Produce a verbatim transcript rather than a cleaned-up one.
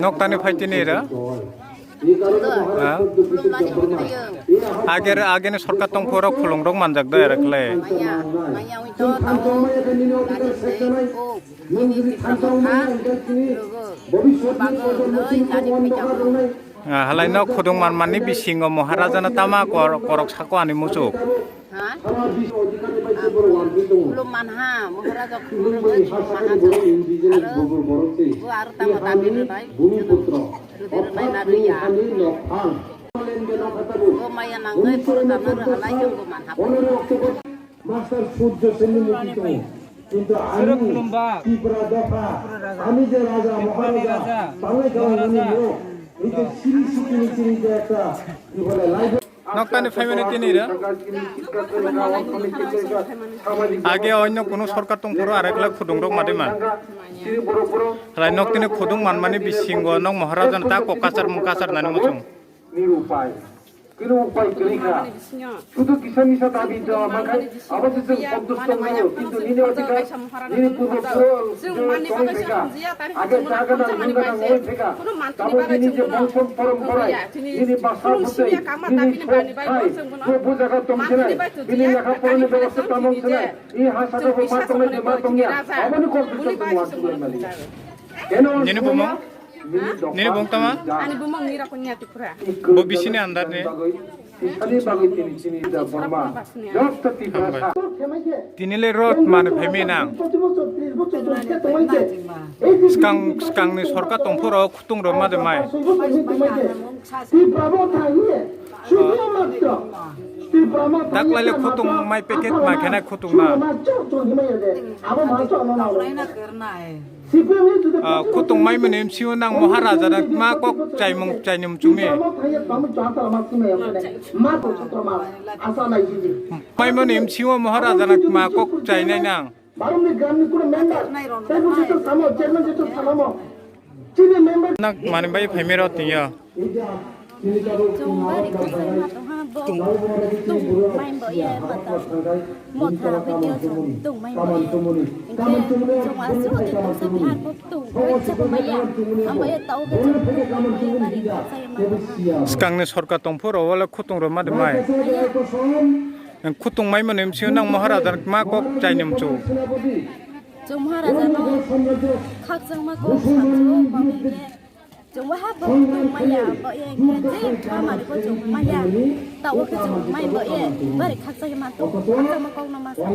Noktani phaitini ra. Ha? Ager, ageni sorkar tongphoro khulungrok manjak da era khlai. Maya, maya ui to tamo, nani phaikhe o, ini kisa mokha, rogo, bagwi nani phaikhe. Ah, halai no khudung manmani bisingo Maharaja no tama kor-, korok sako ani muchuk. Ha? Khulum manha, Maharaja khulum manha, aro bo aro tamo dabi rwnai, rwdi rwnai na rwya. Bo maya nangwi poro tamo rwhalai khe bo manha. Master Surjo Senni Murti tongo. Kintu ani Tripura dopha, ani je raja, maharaja, tangwi kala nini mo, ite siri sukini siri je ekta, ibole live. Noktani phaimani tini ra. Age onno kunu sorkar tongphuru arekla khudungrok madima. Rai noktini khudung manmani bisingo nok maharaja ta kok kachar mung kachar nani muchung. Nirupai. Kunu upai kwrwi kha. Sudhu kisa misa dabi dewa mankhai, abo se chwng santush tong mano, kintu nini odhikar, nini purbo puro tong theka. Age jaga nang nungga nang oi theka. Tamo nini je bongso porom porai, nini basa bwtwi, nini thok thai, bo bo jaga tong sinai, nini lekha porani bebosta tamong sinai, i ha saka bo ma tongnai je ma tongya, aboni kok bisok tong wa sugar mali. Nini bumung? Nini bumung tama? Ani bumung ni rakon nya Tripura. Bo bisini andar ni? Isani bagwi tini chini da Burma. Hambai. Tini le rot mani phaimi nang. Skang, skang ni sorkar tongphuru khutung rok ma de mai. Daklai le khutung mai packet ma khena khutung ma. Ah, khutung maimani M C O nang Maharaja na ma kok chaimung chainum chumi. Maimani M C O Maharaja na ma kok chainai nang. Nang mani bai phaimero tiya. Chwng bari khakchangma tongha bo, tung mai bo ye mata, motha video chwng tung mai bo ye. Hinkhe chwng aswk de tongsa bihan bo tung bai chabo maya. Amo ye tao khe chwng tung mai bo ye bari khakchangma tongha. Skangni sorkar tongphuru wale khutung rw ma de mai. Khutung mai mani M C O nang Maharaja ma kok chainum chu. Chwng Maharaja no khakchangma kok sancho bangwi khe. Chwng waha bo tong maya, bo ye hinkhe je khamani bo chwng maya, tao khe chwng mai bo ye, bari khakchangma tong, khakchangma kokno ma sa.